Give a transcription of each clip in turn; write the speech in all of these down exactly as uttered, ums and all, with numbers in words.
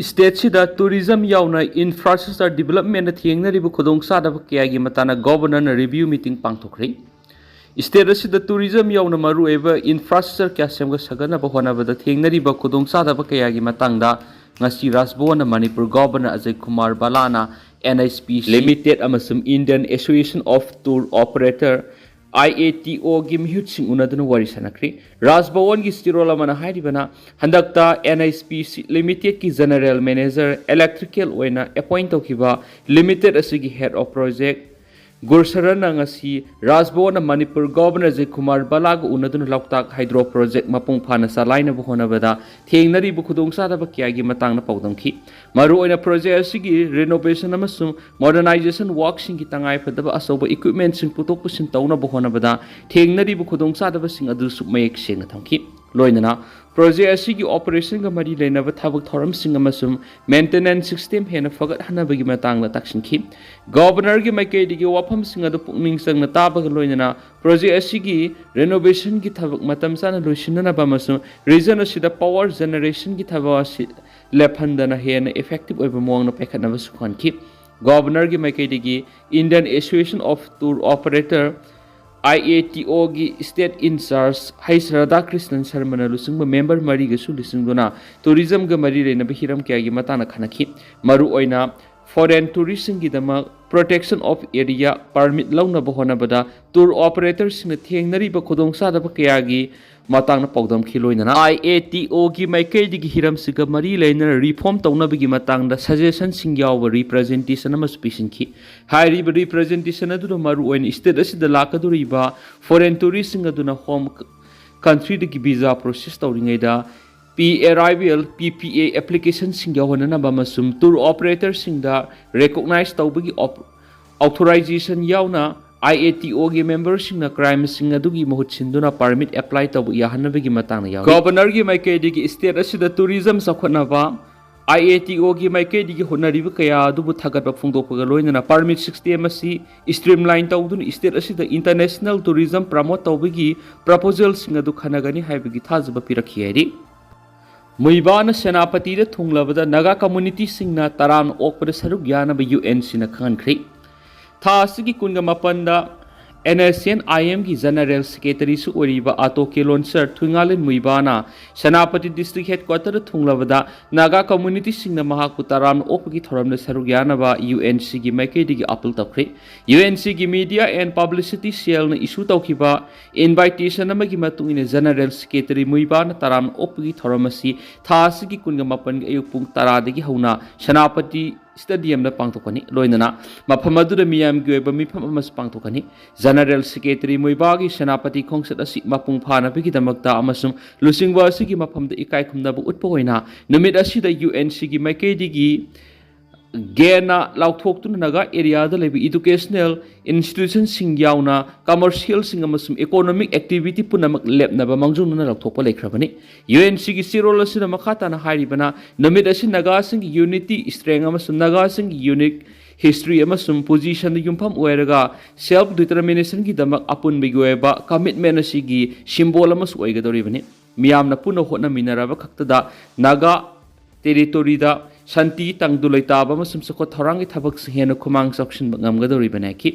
ꯁ꯭ꯇꯦꯠꯁꯤꯗ tourism ꯌꯥꯎꯅ infrastructure ꯗꯤꯕꯦꯂꯞꯃꯦꯟꯗ ꯊꯦꯡꯅꯔꯤꯕ ꯈꯨꯗꯣꯡꯆꯥꯗꯕ ꯀꯌꯥꯒꯤ ꯃꯇꯥꯡꯗ ꯒꯣꯕꯔꯅꯔꯅ ꯔꯤꯚꯤꯌꯨ ꯃꯤꯇꯤꯡ ꯄꯥꯡꯊꯣꯛꯈ꯭ꯔꯦ꯫ ꯁ꯭ꯇꯦꯠ ꯑꯁꯤꯗ ꯇꯨꯔꯤꯖꯝ ꯌꯥꯎꯅ ꯃꯔꯨꯑꯣꯏꯕ ꯏꯟꯐ꯭ꯔꯥꯁ꯭ꯇ꯭ꯔꯛꯆꯔ ꯀꯌꯥ ꯁꯦꯝꯒꯠ ꯁꯥꯒꯠꯅꯕ ꯍꯣꯠꯅꯕꯗ ꯊꯦꯡꯅꯔꯤꯕ ꯈꯨꯗꯣꯡꯆꯥꯗꯕ ꯀꯌꯥꯒꯤ ꯃꯇꯥꯡꯗ ꯉꯁꯤ ꯔꯥꯖꯚꯋꯟꯗ ꯃꯅꯤꯄꯨꯔ ꯒꯣꯕꯔꯅꯔ ꯑꯖꯌ ꯀꯨꯃꯥꯔ ꯕꯂꯥꯅ N H P C Limited ꯑꯃꯁꯨꯡ Indian Association of Tour Operator, I A T O ꯒꯤ ꯃꯤꯍꯨꯠꯁꯤꯡ ꯎꯅꯗꯨꯅ ꯋꯥꯔꯤ ꯁꯥꯟꯅꯈ꯭ꯔꯤ꯫ ꯔꯥꯖꯚꯋꯟꯒꯤ ꯆꯦꯔꯣꯜ ꯑꯃꯅ ꯍꯥꯏꯔꯤꯕꯅ, ꯍꯟꯗꯛꯇ N H P C Limited ꯀꯤ ꯖꯦꯅꯔꯦꯜ ꯃꯦꯅꯦꯖꯔ ꯏꯂꯦꯛꯇ꯭ꯔꯤꯀꯦꯜ ꯑꯣꯏꯅ ꯑꯦꯄꯣꯏꯟ ꯇꯧꯈꯤꯕ ꯂꯤꯃꯤꯇꯦꯗ ꯑꯁꯤꯒꯤ ꯍꯦꯗ ꯑꯣꯐ ꯄ꯭ꯔꯣꯖꯦꯛ ꯒꯨꯔꯁꯔꯟꯅ ꯉꯁꯤ ꯔꯥꯖꯚꯋꯟꯗ ꯃꯅꯤꯄꯨꯔ ꯒꯣꯕꯔꯅꯔ ꯑꯖꯌ ꯀꯨꯃꯥꯔ ꯕꯂꯥꯒ ꯎꯅꯗꯨꯅ ꯂꯣꯛꯇꯥꯛ ꯍꯥꯏꯗ꯭ꯔꯣ ꯄ꯭ꯔꯣꯖꯦꯛ ꯃꯄꯨꯡ ꯐꯥꯅ ꯆꯂꯥꯏꯅꯕ ꯍꯣꯠꯅꯕꯗ ꯊꯦꯡꯅꯔꯤꯕ ꯈꯨꯗꯣꯡꯆꯥꯗꯕ ꯀꯌꯥꯒꯤ ꯃꯇꯥꯡꯗ ꯄꯥꯎꯗꯝꯈꯤ꯫ ꯃꯔꯨꯑꯣꯏꯅ ꯄ꯭ꯔꯣꯖꯦꯛ ꯑꯁꯤꯒꯤ ꯔꯤꯅꯣꯚꯦꯁꯟ ꯑꯃꯁꯨꯡ ꯃꯣꯗꯔꯅꯥꯏꯖꯦꯁꯟ ꯋꯥꯔꯛꯁꯤꯡꯒꯤ ꯇꯉꯥꯏ ꯐꯗꯕ ꯑꯆꯧꯕ ꯏꯀ꯭ꯋꯤꯞꯃꯦꯟꯁꯤꯡ ꯄꯨꯊꯣꯛ ꯄꯨꯁꯤꯟ ꯇꯧꯅꯕ ꯍꯣꯠꯅꯕꯗ ꯊꯦꯡꯅꯔꯤꯕ ꯈꯨꯗꯣꯡꯆꯥꯗꯕꯁꯤꯡ ꯑꯗꯨꯁꯨ ꯃꯌꯦꯛ ꯁꯦꯡꯅ ꯊꯝꯈꯤ꯫ ꯂꯣꯏꯅꯅ ꯄ꯭ꯔꯣꯖꯦꯛ ꯑꯁꯤꯒꯤ ꯑꯣꯄꯔꯦꯁꯟꯒ ꯃꯔꯤ ꯂꯩꯅꯕ ꯊꯕꯛ ꯊꯧꯔꯝꯁꯤꯡ ꯑꯃꯁꯨꯡ ꯃꯦꯟꯇꯦꯅꯦꯟꯁ ꯁꯤꯁꯇꯦꯝ ꯍꯦꯟꯅ ꯐꯒꯠꯍꯟꯅꯕꯒꯤ ꯃꯇꯥꯡꯗ ꯇꯥꯛꯁꯤꯟꯈꯤ꯫ ꯒꯣꯕꯔꯅꯔꯒꯤ ꯃꯥꯏꯀꯩꯗꯒꯤ ꯋꯥꯐꯝꯁꯤꯡ ꯑꯗꯨ ꯄꯨꯛꯅꯤꯡ ꯆꯪꯅ ꯇꯥꯕꯒ ꯂꯣꯏꯅꯅ ꯄ꯭ꯔꯣꯖꯦꯛ ꯑꯁꯤꯒꯤ ꯔꯤꯅꯣꯚꯦꯁꯟꯒꯤ ꯊꯕꯛ ꯃꯇꯝ ꯆꯥꯅ ꯂꯣꯏꯁꯤꯟꯅꯅꯕ ꯑꯃꯁꯨꯡ ꯔꯤꯖꯟ ꯑꯁꯤꯗ ꯄꯥꯋꯔ ꯖꯦꯅꯦꯔꯦꯁꯟꯒꯤ ꯊꯕꯛ ꯑꯁꯤ ꯂꯦꯞꯍꯟꯗꯅ ꯍꯦꯟꯅ ꯏꯐꯦꯛꯇꯤꯚ ꯑꯣꯏꯕ ꯃꯑꯣꯡꯗ ꯄꯥꯏꯈꯠꯅꯕꯁꯨ ꯈꯟꯈꯤ꯫ ꯒꯣꯕꯔꯅꯔꯒꯤ ꯃꯥꯏꯀꯩꯗꯒꯤ Indian Association of Tour Operator, I A T O ꯒꯤ ꯁ꯭ꯇꯦꯠ ꯏꯟꯆꯥꯔꯖ ꯍꯩꯁ ꯔꯥꯙꯥꯀ꯭ꯔꯤꯁꯅꯟ ꯁꯔꯃꯅ ꯂꯨꯆꯤꯡꯕ ꯃꯦꯝꯕꯔ ꯃꯔꯤꯒꯁꯨ ꯂꯨꯆꯤꯡꯗꯨꯅ ꯇꯨꯔꯤꯖꯝꯒ ꯃꯔꯤ ꯂꯩꯅꯕ ꯍꯤꯔꯝ ꯀꯌꯥꯒꯤ ꯃꯇꯥꯡꯗ ꯈꯟꯅꯈꯤ꯫ ꯃꯔꯨꯑꯣꯏꯅ foreign ꯇꯨꯔꯤꯁꯁꯤꯡꯒꯤꯗꯃꯛ protection of area permit ꯂꯧꯅꯕ ꯍꯣꯠꯅꯕꯗ ꯇꯨꯔ ꯑꯣꯄꯔꯦꯇꯔꯁꯤꯡꯅ ꯊꯦꯡꯅꯔꯤꯕ ꯈꯨꯗꯣꯡꯆꯥꯗꯕ ꯀꯌꯥꯒꯤ ꯃꯇꯥꯡꯗ ꯄꯥꯎꯗꯝꯈꯤ꯫ ꯂꯣꯏꯅꯅ I A T O ꯒꯤ ꯃꯥꯏꯀꯩꯗꯒꯤ ꯍꯤꯔꯝꯁꯤꯒ ꯃꯔꯤ ꯂꯩꯅꯅ ꯔꯤꯐꯣꯔꯝ ꯇꯧꯅꯕꯒꯤ ꯃꯇꯥꯡꯗ ꯁꯖꯦꯁꯟꯁꯤꯡ ꯌꯥꯎꯕ ꯔꯤꯄ꯭ꯔꯖꯦꯟꯇꯦꯁꯟ ꯑꯃꯁꯨ ꯄꯤꯁꯤꯟꯈꯤ꯫ ꯍꯥꯏꯔꯤꯕ ꯔꯤꯄ꯭ꯔꯖꯦꯟꯇꯦꯁꯟ ꯑꯗꯨꯗ ꯃꯔꯨꯑꯣꯏꯅ ꯁ꯭ꯇꯦꯠ ꯑꯁꯤꯗ ꯂꯥꯛꯀꯗꯧꯔꯤꯕ ꯐꯣꯔꯦꯟ ꯇꯨꯔꯤꯁꯁꯤꯡ ꯑꯗꯨꯅ ꯍꯣꯝ ꯀꯟꯇ꯭ꯔꯤꯗꯒꯤ ꯚꯤꯖꯥ ꯄ꯭ꯔꯣꯁꯦꯁ ꯇꯧꯔꯤꯉꯩꯗ, ꯄ꯭ꯔꯤ ꯑꯦꯔꯥꯏꯚꯦꯜ, P P A, ꯑꯦꯄ꯭ꯂꯤꯀꯦꯁꯟꯁꯤꯡ ꯌꯧꯍꯟꯅꯅꯕ ꯑꯃꯁꯨꯡ ꯇꯨꯔ ꯑꯣꯄꯔꯦꯇꯔꯁꯤꯡꯗ ꯔꯦꯀꯣꯛꯅꯥꯏꯖ ꯇꯧꯕꯒꯤ ꯑꯣꯞ-, ꯑꯣꯊꯣꯔꯥꯏꯖꯦꯁꯟ ꯌꯥꯎꯅ I A T O ꯒꯤ ꯃꯦꯝꯕꯔꯁꯤꯡꯅ ꯀ꯭ꯔꯥꯏꯝꯁꯤꯡ ꯑꯗꯨꯒꯤ ꯃꯍꯨꯠ ꯁꯤꯟꯗꯨꯅ ꯄꯔꯃꯤꯠ ꯑꯦꯄ꯭ꯂꯥꯏ ꯇꯧꯕ ꯌꯥꯍꯟꯅꯕꯒꯤ ꯃꯇꯥꯡꯗ ꯌꯥꯎꯔꯤ꯫ ꯒꯣꯕꯔꯅꯔꯒꯤ ꯃꯥꯏꯀꯩꯗꯒꯤ ꯁ꯭ꯇꯦꯠ ꯑꯁꯤꯗ ꯇꯨꯔꯤꯖꯝ ꯆꯥꯎꯈꯠꯅꯕ IATOꯒꯤ ꯃꯥꯏꯀꯩꯗꯒꯤ ꯍꯣꯠꯅꯔꯤꯕ ꯀꯌꯥ ꯑꯗꯨꯕꯨ ꯊꯥꯒꯠꯄ ꯐꯣꯡꯗꯣꯛꯄꯒ ꯂꯣꯏꯅꯅ permit system ꯑꯁꯤ streamline ꯇꯧꯗꯨꯅ state ꯑꯁꯤꯗ international tourism promote ꯇꯧꯕꯒꯤ proposalꯁꯤꯡ ꯑꯗꯨ ꯈꯟꯅꯒꯅꯤ ꯍꯥꯏꯕꯒꯤ ꯊꯥꯖꯕ ꯄꯤꯔꯛꯈꯤ ꯍꯥꯏꯔꯤ꯫ ꯃꯨꯏꯕꯥꯅ ꯁꯦꯅꯥꯄꯇꯤꯗ ꯊꯨꯡꯂꯕꯗ ꯅꯥꯒꯥ communityꯁꯤꯡꯅ ꯇꯔꯥꯝꯅ ꯑꯣꯛꯄꯗ ꯁꯔꯨꯛ ꯌꯥꯅꯕ UNCꯅ ꯈꯪꯍꯟꯈ꯭ꯔꯦ꯫ ꯊꯥ ꯑꯁꯤꯒꯤ ꯀꯨꯟꯒ ꯃꯥꯄꯟꯗ NSCN-IMꯒꯤ General Secretaryꯁꯨ ꯑꯣꯏꯔꯤꯕ ꯑꯥꯇꯣ ꯀꯦꯂꯣꯟꯁꯔ ꯊꯨꯏꯉꯥꯂꯦꯟ ꯃꯨꯏꯕꯥꯅ ꯁꯦꯅꯥꯄꯇꯤ district headquarterꯗ ꯊꯨꯡꯂꯕꯗ ꯅꯥꯒꯥ communityꯁꯤꯡꯅ ꯃꯍꯥꯛꯄꯨ ꯇꯔꯥꯝꯅ ꯑꯣꯛꯄꯒꯤ ꯊꯧꯔꯝꯗ ꯁꯔꯨꯛ ꯌꯥꯅꯕ UNCꯒꯤ ꯃꯥꯏꯀꯩꯗꯒꯤ appeal ꯇꯧꯈ꯭ꯔꯦ꯫ UNCꯒꯤ Media and Publicity Cellꯅ issue ꯇꯧꯈꯤꯕ invitation ꯑꯃꯒꯤ ꯃꯇꯨꯡ ꯏꯟꯅ General Secretary ꯃꯨꯏꯕꯥꯅ ꯇꯔꯥꯝꯅ ꯑꯣꯛꯄꯒꯤ ꯊꯧꯔꯝ ꯑꯁꯤ ꯊꯥ ꯑꯁꯤꯒꯤ ꯀꯨꯟꯒ ꯃꯥꯄꯟꯒꯤ ꯑꯌꯨꯛ ꯄꯨꯡ ꯇꯔꯥꯗꯒꯤ ꯍꯧꯅ ꯁꯦꯅꯥꯄꯇꯤ stadiumꯗ ꯄꯥꯡꯊꯣꯛꯀꯅꯤ꯫ ꯂꯣꯏꯅꯅ ꯃꯐꯝ ꯑꯗꯨꯗ ꯃꯤꯌꯥꯝꯒꯤ ꯑꯣꯏꯕ ꯃꯤꯐꯝ ꯑꯃꯁꯨ ꯄꯥꯡꯊꯣꯛꯀꯅꯤ꯫ General Secretary ꯃꯨꯏꯕꯥꯒꯤ ꯁꯦꯅꯥꯄꯇꯤ ꯈꯣꯡꯆꯠ ꯑꯁꯤ ꯃꯄꯨꯡ ꯐꯥꯅꯕꯒꯤꯗꯃꯛꯇ ꯑꯃꯁꯨꯡ ꯂꯨꯆꯤꯡꯕ ꯑꯁꯤꯒꯤ ꯃꯐꯝꯗ ꯏꯀꯥꯏ ꯈꯨꯝꯅꯕ ꯎꯠꯄ ꯑꯣꯏꯅ ꯅꯨꯃꯤꯠ ꯑꯁꯤꯗ UNCꯒꯤ ꯃꯥꯏꯀꯩꯗꯒꯤ ꯒꯦꯟꯅ ꯂꯥꯎꯊꯣꯛꯇꯨꯅ ꯅꯥꯒꯥ areaꯗ ꯂꯩꯕ educational institutionꯁꯤꯡ ꯌꯥꯎꯅ commercialꯁꯤꯡ ꯑꯃꯁꯨꯡ economic activity ꯄꯨꯝꯅꯃꯛ ꯂꯦꯞꯅꯕ ꯃꯥꯡꯖꯧꯅꯅ ꯂꯥꯎꯊꯣꯛꯄ ꯂꯩꯈ꯭ꯔꯕꯅꯤ꯫ UNCꯒꯤ ꯆꯦꯔꯣꯜ ꯑꯁꯤꯗ ꯃꯈꯥ ꯇꯥꯅ ꯍꯥꯏꯔꯤꯕꯅ ꯅꯨꯃꯤꯠ ꯑꯁꯤ ꯅꯥꯒꯥꯁꯤꯡꯒꯤ unity, strength ꯑꯃꯁꯨꯡ ꯅꯥꯒꯥꯁꯤꯡꯒꯤ unique history ꯑꯃꯁꯨꯡ positionꯗ ꯌꯨꯝꯐꯝ ꯑꯣꯏꯔꯒ self determinationꯒꯤꯗꯃꯛ ꯑꯄꯨꯟꯕꯒꯤ ꯑꯣꯏꯕ commitment ꯑꯁꯤꯒꯤ symbol ꯑꯃꯁꯨ ꯑꯣꯏꯒꯗꯧꯔꯤꯕꯅꯤ꯫ ꯃꯤꯌꯥꯝꯅ ꯄꯨꯟꯅ ꯍꯣꯠꯅꯃꯤꯟꯅꯔꯕ ꯈꯛꯇꯗ ꯅꯥꯒꯥ territoryꯗ ꯁꯥꯟꯇꯤ, ꯇꯪꯗꯨ ꯂꯩꯇꯥꯕ ꯑꯃꯁꯨꯡ ꯆꯥꯎꯈꯠ ꯊꯧꯔꯥꯡꯒꯤ ꯊꯕꯛꯁꯤꯡ ꯍꯦꯟꯅ ꯈꯨꯃꯥꯡ ꯆꯥꯎꯁꯤꯟꯕ ꯉꯝꯒꯗꯧꯔꯤꯕꯅꯤ ꯍꯥꯏꯈꯤ꯫